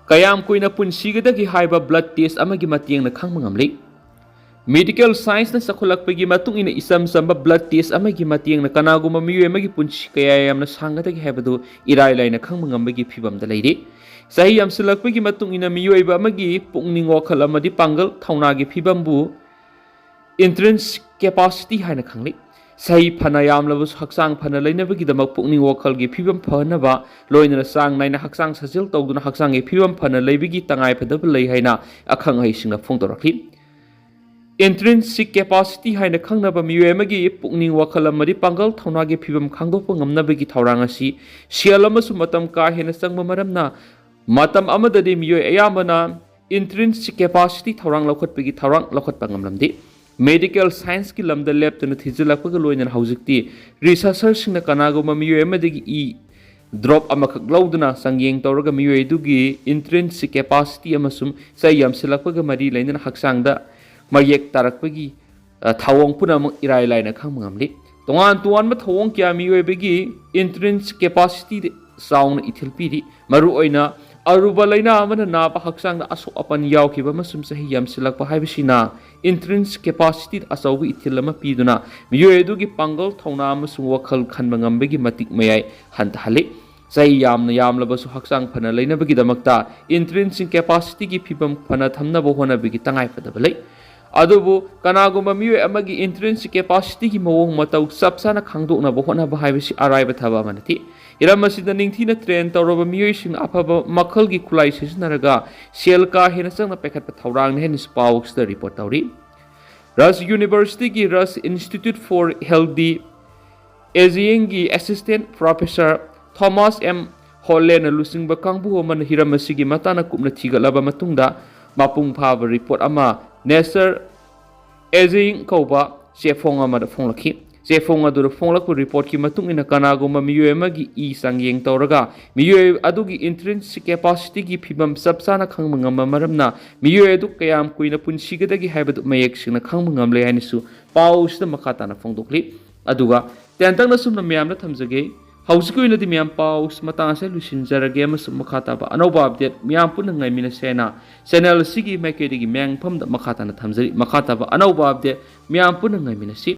ꯀꯌꯥꯝ ꯀꯨꯏꯅ ꯄꯨꯟꯁꯤꯒꯗꯒꯦ ꯍꯥꯏꯕ blood test ꯑꯃꯒꯤ ꯃꯇꯦꯡꯅ ꯈꯪꯕ ꯉꯝꯂꯤ꯫ Medical scienceꯅ ꯆꯥꯎꯈꯠꯂꯛꯄꯒꯤ ꯃꯇꯨꯡ ꯏꯟꯅ ꯏꯆꯝ ꯆꯝꯕ blood test ꯑꯃꯒꯤ ꯃꯇꯦꯡꯅ ꯀꯅꯥꯒꯨꯝꯕ ꯃꯤꯑꯣꯏ ꯑꯃꯒꯤ ꯄꯨꯟꯁꯤ ꯀꯌꯥ ꯌꯥꯝꯅ ꯁꯥꯡꯒꯗꯒꯦ ꯍꯥꯏꯕꯗꯨ ꯏꯔꯥꯏ ꯂꯥꯏꯅ ꯈꯪꯕ ꯉꯝꯕꯒꯤ ꯐꯤꯚꯝꯗ ꯂꯩꯔꯤ꯫ ꯆꯍꯤ ꯌꯥꯝꯁꯤꯜꯂꯛꯄꯒꯤ ꯃꯇꯨꯡ ꯏꯟꯅ ꯃꯤꯑꯣꯏꯕ ꯑꯃꯒꯤ ꯄꯨꯛꯅꯤꯡ, ꯋꯥꯈꯜ ꯑꯃꯗꯤ ꯄꯥꯡꯒꯜ ꯊꯧꯅꯥꯒꯤ ꯐꯤꯚꯝꯕꯨ intrinsic capacity ꯍꯥꯏꯅ ꯈꯪꯅꯩ꯫ ꯆꯍꯤ ꯐꯅ ꯌꯥꯝꯂꯕꯁꯨ ꯍꯛꯆꯥꯡ ꯐꯅ ꯂꯩꯅꯕꯒꯤꯗꯃꯛ ꯄꯨꯛꯅꯤꯡ ꯋꯥꯈꯜꯒꯤ ꯐꯤꯚꯝ ꯐꯅꯕ, ꯂꯣꯏꯅꯅ ꯆꯥꯡ ꯅꯥꯏꯅ ꯍꯛꯆꯥꯡ ꯁꯥꯖꯦꯜ ꯇꯧꯗꯨꯅ ꯍꯛꯆꯥꯡꯒꯤ ꯐꯤꯚꯝ ꯐꯅ ꯂꯩꯕꯒꯤ ꯇꯉꯥꯏꯐꯗꯕ ꯂꯩ ꯍꯥꯏꯅ ꯑꯈꯪ ꯑꯍꯩꯁꯤꯡꯅ ꯐꯣꯡꯗꯣꯔꯛꯂꯤ꯫ Intrinsic capacity ꯍꯥꯏꯅ ꯈꯪꯅꯕ ꯃꯤꯑꯣꯏ ꯑꯃꯒꯤ ꯄꯨꯛꯅꯤꯡ, ꯋꯥꯈꯜ ꯑꯃꯗꯤ ꯄꯥꯡꯒꯜ ꯊꯧꯅꯥꯒꯤ ꯐꯤꯚꯝ ꯈꯪꯗꯣꯛꯄ ꯉꯝꯅꯕꯒꯤ ꯊꯧꯔꯥꯡ ꯑꯁꯤ ꯁꯦꯜ ꯑꯃꯁꯨꯡ ꯃꯇꯝ ꯀꯥ ꯍꯦꯟꯅ ꯆꯪꯕ ꯃꯔꯝꯅ, ꯃꯇꯝ ꯑꯃꯗꯗꯤ ꯃꯤꯑꯣꯏ ꯑꯌꯥꯝꯕꯅ intrinsic capacity ꯊꯧꯔꯥꯡ ꯂꯧꯈꯠꯄꯒꯤ ꯊꯧꯔꯥꯡ ꯂꯧꯈꯠꯄ ꯉꯝꯂꯝꯗꯦ꯫ Medical scienceꯀꯤ ꯂꯝꯗ ꯂꯦꯞꯇꯅ ꯊꯤꯖꯤꯜꯂꯛꯄꯒ ꯂꯣꯏꯅꯅ ꯍꯧꯖꯤꯛꯇꯤ researcherꯁꯤꯡꯅ ꯀꯅꯥꯒꯨꯝꯕ ꯃꯤꯑꯣꯏ ꯑꯃꯗꯒꯤ ꯏ drop ꯑꯃꯈꯛ ꯂꯧꯗꯨꯅ ꯆꯥꯡꯌꯦꯡ ꯇꯧꯔꯒ ꯃꯤꯑꯣꯏ ꯑꯗꯨꯒꯤ intrinsic capacity ꯑꯃꯁꯨꯡ ꯆꯍꯤ ꯌꯥꯝꯁꯤꯜꯂꯛꯄꯒ ꯃꯔꯤ ꯂꯩꯅꯅ ꯍꯛꯆꯥꯡꯗ ꯃꯌꯦꯛ ꯇꯥꯔꯛꯄꯒꯤ, ꯑ, ꯊꯧꯑꯣꯡ ꯄꯨꯝꯅꯃꯛ ꯏꯔꯥꯏ ꯂꯥꯏꯅ ꯈꯪꯕ ꯉꯝꯂꯤ꯫ ꯇꯣꯉꯥꯟ ꯇꯣꯉꯥꯟꯕ ꯊꯧꯑꯣꯡ ꯀꯌꯥ ꯃꯤꯑꯣꯏꯕꯒꯤ intrinsic capacityꯗ ꯆꯥꯎꯅ ꯏꯊꯤꯜ ꯄꯤꯔꯤ꯫ ꯃꯔꯨꯑꯣꯏꯅ ꯑꯔꯨꯕ ꯂꯥꯏꯅꯥ ꯑꯃꯅ ꯅꯥꯕ, ꯍꯛꯆꯥꯡꯗ ꯑꯁꯣꯛ ꯑꯄꯟ ꯌꯥꯎꯈꯤꯕ ꯑꯃꯁꯨꯡ ꯆꯍꯤ ꯌꯥꯝꯁꯤꯜꯂꯛꯄ ꯍꯥꯏꯕꯁꯤꯅ intrinsic capacityꯗ ꯑꯆꯧꯕ ꯏꯊꯤꯜ ꯑꯃ ꯄꯤꯗꯨꯅ ꯃꯤꯑꯣꯏ ꯑꯗꯨꯒꯤ ꯄꯥꯡꯒꯜ, ꯊꯧꯅꯥ ꯑꯃꯁꯨꯡ ꯋꯥꯈꯜ ꯈꯟꯕ ꯉꯝꯕꯒꯤ ꯃꯇꯤꯛ ꯃꯌꯥꯏ ꯍꯟꯊꯍꯜꯂꯤ꯫ ꯆꯍꯤ ꯌꯥꯝꯅ ꯌꯥꯝꯂꯕꯁꯨ ꯍꯛꯆꯥꯡ ꯐꯅ ꯂꯩꯅꯕꯒꯤꯗꯃꯛꯇ intrinsic capacityꯒꯤ ꯐꯤꯚꯝ ꯐꯅ ꯊꯝꯅꯕ ꯍꯣꯠꯅꯕꯒꯤ ꯇꯉꯥꯏꯐꯗꯕ ꯂꯩ꯫ ꯑꯗꯨꯕꯨ ꯀꯅꯥꯒꯨꯝꯕ ꯃꯤꯑꯣꯏ ꯑꯃꯒꯤ intrinsic capacityꯒꯤ ꯃꯑꯣꯡ ꯃꯇꯧ ꯆꯞ ꯆꯥꯅ ꯈꯪꯗꯣꯛꯅꯕ ꯍꯣꯠꯅꯕ ꯍꯥꯏꯕꯁꯤ ꯑꯔꯥꯏꯕ ꯊꯕꯛ ꯑꯃ ꯅꯠꯇꯦ꯫ ꯍꯤꯔꯝ ꯑꯁꯤꯗ ꯅꯤꯡꯊꯤꯅ train ꯇꯧꯔꯕ ꯃꯤꯑꯣꯏꯁꯤꯡꯅ ꯑꯐꯕ ꯃꯈꯜꯒꯤ ꯈꯨꯠꯂꯥꯏ ꯁꯤꯖꯤꯟꯅꯔꯒ ꯁꯦꯜ ꯀꯥ ꯍꯦꯟꯅ ꯆꯪꯅ ꯄꯥꯏꯈꯠꯄ ꯊꯧꯔꯥꯡꯅꯤ ꯍꯥꯏꯅꯁꯨ ꯄꯥꯎꯁꯤꯗ report ꯇꯧꯔꯤ꯫ Rush Universityꯒꯤ Rush Institute for Healthy Agingꯒꯤ assistant professor Thomas M Hollandꯅ ꯂꯨꯆꯤꯡꯕ ꯀꯥꯡꯕꯨ ꯑꯃꯅ ꯍꯤꯔꯝ ꯑꯁꯤꯒꯤ ꯃꯇꯥꯡꯗ ꯀꯨꯞꯅ ꯊꯤꯒꯠꯂꯕ ꯃꯇꯨꯡꯗ ꯃꯄꯨꯡ ꯐꯥꯕ report ꯑꯃ Nature Aging ꯀꯧꯕ ꯆꯦꯐꯣꯡ ꯑꯃꯗ ꯐꯣꯡꯂꯛꯈꯤ꯫ ꯆꯦꯐꯣꯡ ꯑꯗꯨꯗ ꯐꯣꯡꯂꯛꯄ ꯔꯤꯄꯣꯔꯠꯀꯤ ꯃꯇꯨꯡ ꯏꯟꯅ, ꯀꯅꯥꯒꯨꯝꯕ ꯃꯤꯑꯣꯏ ꯑꯃꯒꯤ ꯏ ꯆꯥꯡꯌꯦꯡ ꯇꯧꯔꯒ ꯃꯤꯑꯣꯏ ꯑꯗꯨꯒꯤ intrinsic capacityꯒꯤ ꯐꯤꯕꯝ ꯆꯞ ꯆꯥꯅ ꯈꯪꯕ ꯉꯝꯕ ꯃꯔꯝꯅ, ꯃꯤꯑꯣꯏ ꯑꯗꯨ ꯀꯌꯥꯝ ꯀꯨꯏꯅ ꯄꯨꯟꯁꯤꯒꯗꯒꯦ ꯍꯥꯏꯕꯗꯨ ꯃꯌꯦꯛ ꯁꯦꯡꯅ ꯈꯪꯕ ꯉꯝꯂꯦ ꯍꯥꯏꯅꯁꯨ ꯄꯥꯎꯁꯤꯗ ꯃꯈꯥ ꯇꯥꯅ ꯐꯣꯡꯗꯣꯛꯂꯤ꯫ ꯑꯗꯨꯒ ꯇꯦꯟꯇꯛꯅ ꯁꯨꯝꯅ ꯃꯌꯥꯝꯗ ꯊꯝꯖꯒꯦ꯫ ꯍꯧꯖꯤꯛꯀꯤ ꯑꯣꯏꯅꯗꯤ ꯃꯌꯥꯝ ꯄꯥꯎ ꯃꯇꯥꯡ ꯑꯁꯦ ꯂꯣꯏꯁꯤꯟꯖꯔꯒꯦ ꯑꯃꯁꯨꯡ ꯃꯈꯥ ꯇꯥꯕ ꯑꯅꯧꯕ update ꯃꯌꯥꯝ ꯄꯨꯟꯅ ꯉꯥꯏꯃꯤꯟꯅꯁꯦ ꯍꯥꯏꯅ channel ꯑꯁꯤꯒꯤ ꯃꯥꯏꯀꯩꯗꯒꯤ ꯃꯌꯥꯡꯐꯝꯗ ꯃꯈꯥ ꯇꯥꯅ ꯊꯝꯖꯔꯤ꯫ ꯃꯈꯥ ꯇꯥꯕ ꯑꯅꯧꯕ update ꯃꯌꯥꯝ ꯄꯨꯟꯅ ꯉꯥꯏꯃꯤꯟꯅꯁꯤ꯫